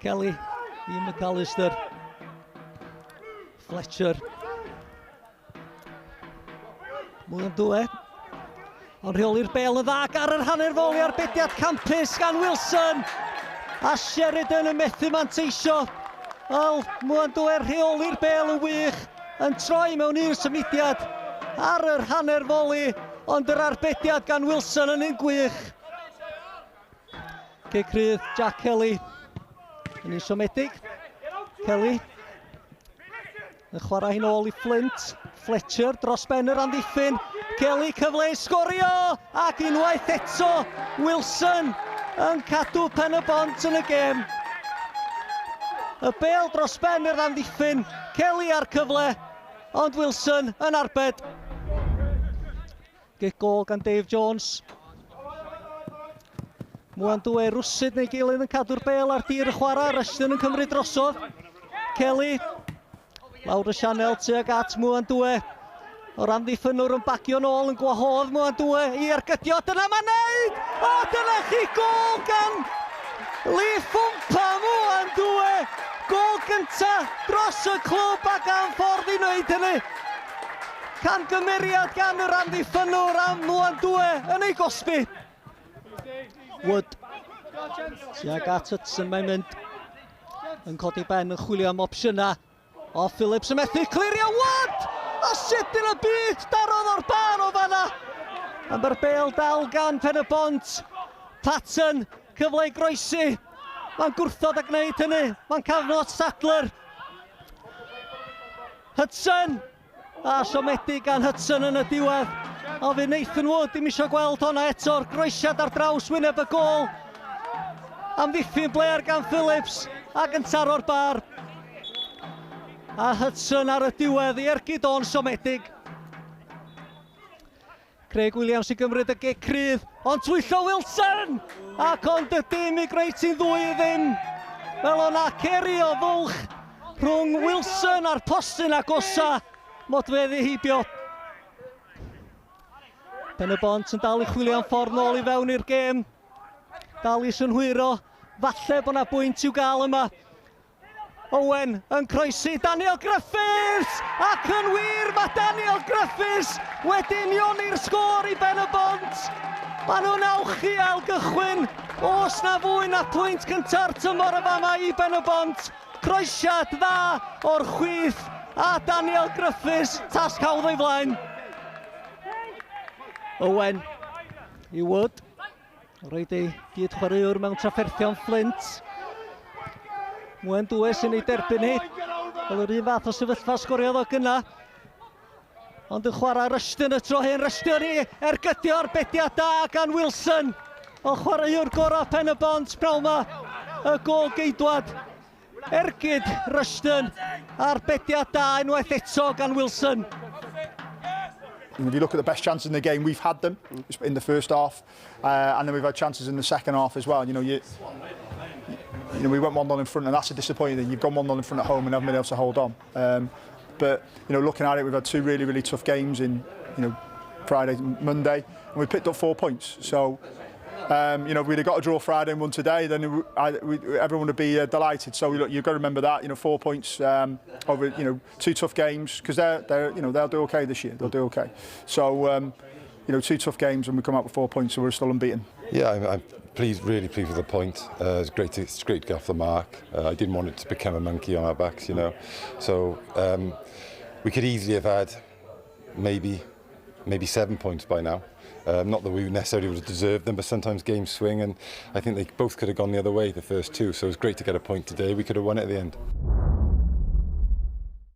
Kelly i McAllister. Fletcher. Mwy o'n dwe. Ond rheoli'r bel yn dda ar yr hanner foli arbediad campus gan Wilson. A Sheridan yn methu manteisio. Wel, Mwy o'n dwe rheoli'r bel yn wych. Yn troi mewn un symudiad ar yr hanner foli. Ond yr arbediad gan Wilson yn un gwych. Cic rhydd, Jack Kelly yn un siomedig. Kelly yn chwarae hi'n ôl i Flint. Fletcher dros ben yr amddiffyn. Kelly cyfle i sgorio ac unwaith eto Wilson yn cadw pen y bont yn y gêm. Y bel dros ben yr amddiffyn. Kelly ar cyfle, ond Wilson yn arbed. Gic gôl gan Dave Jones. Mwan dwe rwsyd neu gilydd yn cadw'r bel ar dir y chwarae. Rushton yn cymryd drosodd. Kelly. Lawr y sianel tuag at Mwan Dwe. O'r amddiffynwr yn bagio nôl yn gwahodd Mwan Dwe i ergydio. Dyna mae'n neud! O, dyna chi gôl gan Lee Fwmpa Mwan Dwe! Gôl gynta dros y clwb ac am ffordd i wneud hynny. Camgymeriad gan yr amddiffynnwr am Mlandue yn ei gosbi. Wood. Tuag at Hudson mae'n mynd. Yn codi ben yn chwilio am opsiynau. O Phillips yn methu clirio Wood! A sut yn y byd darodd o'r bar o fanna. A mae'r bel dal gan Pen y Bont. Patton, cyfle i groesi. Mae'n gwrthod a gwneud hynny. Mae'n cafnod Sadler. Hudson! A siomedig gan Hudson yn y diwedd. Ond fydd Nathan Wood ddim eisiau gweld honna eto'r groesiad ar draws wyneb y gôl. Amddiffyn Blair gan Phillips ac yn taro'r bar. A Hudson ar y diwedd i ergyd o'n siomedig. Craig Williams i gymryd y gic cryf, ond twyllo Wilson! Ac ond y dim i gwneud sy'n ddwy i ddim. Fel o'na ceri o fwlch rhwng Wilson a'r postyn agosa modfeddi heibio. Pen y Bont yn dal i chwilio am ffordd nôl i fewn i'r gêm. Dal i synhwyro, falle bod yna bwynt i'w gael yma. Owen yn croesi Daniel Griffiths ac yn wir mae Daniel Griffiths wedi unioni'r sgôr i Ben y Bont. Maen nhw'n awchu ail gychwyn os na fwy na pwynt cynta'r tymor y fama i Ben y Bont. Croesiad dda o'r chwith a Daniel Griffiths, tasg hawdd o'i flaen. Owen i Wood. Roed ei gyd chwaraewr mewn trafferthion Flint. Mwen Dwe sy'n ei derbyn hi. Fel yr un fath o sefyllfa sgoriodd o gyna. Ond yn chwarae Rushton y tro hyn. Rushton i ergydio arbediad da gan Wilson. O chwaraewr gorau pen y bont prawn ma. Y gol geidwad. Ergyd Rushton, arbediad da unwaith eto gan Wilson. If you look at the best chances in the game, we've had them in the first half, uh, and then we've had chances in the second half as well. You know, you, you know, we went 1-0 in front, and that's a disappointing thing. You've gone 1-0 in front at home and haven't been able to hold on. Um, but, you know, looking at it, we've had two really, really tough games in, you know, Friday, Monday, and we picked up four points. So, um, you know, if we'd have got a draw Friday and won today, then it, I, we, everyone would be uh, delighted. So look, you've got to remember that, you know, four points um, over, you know, two tough games, because they're, they're, you know, they'll do okay this year. They'll do okay. So, um, you know, two tough games and we come out with four points, so we're still unbeaten. Yeah, I'm, I'm pleased, really pleased with the point. Uh, it's great to, it's great to get off the mark. Uh, I didn't want it to become a monkey on our backs, you know. So um, we could easily have had maybe maybe seven points by now. Um, not that we necessarily would have deserved them, but sometimes games swing, and I think they both could have gone the other way, the first two. So it was great to get a point today. We could have won it at the end.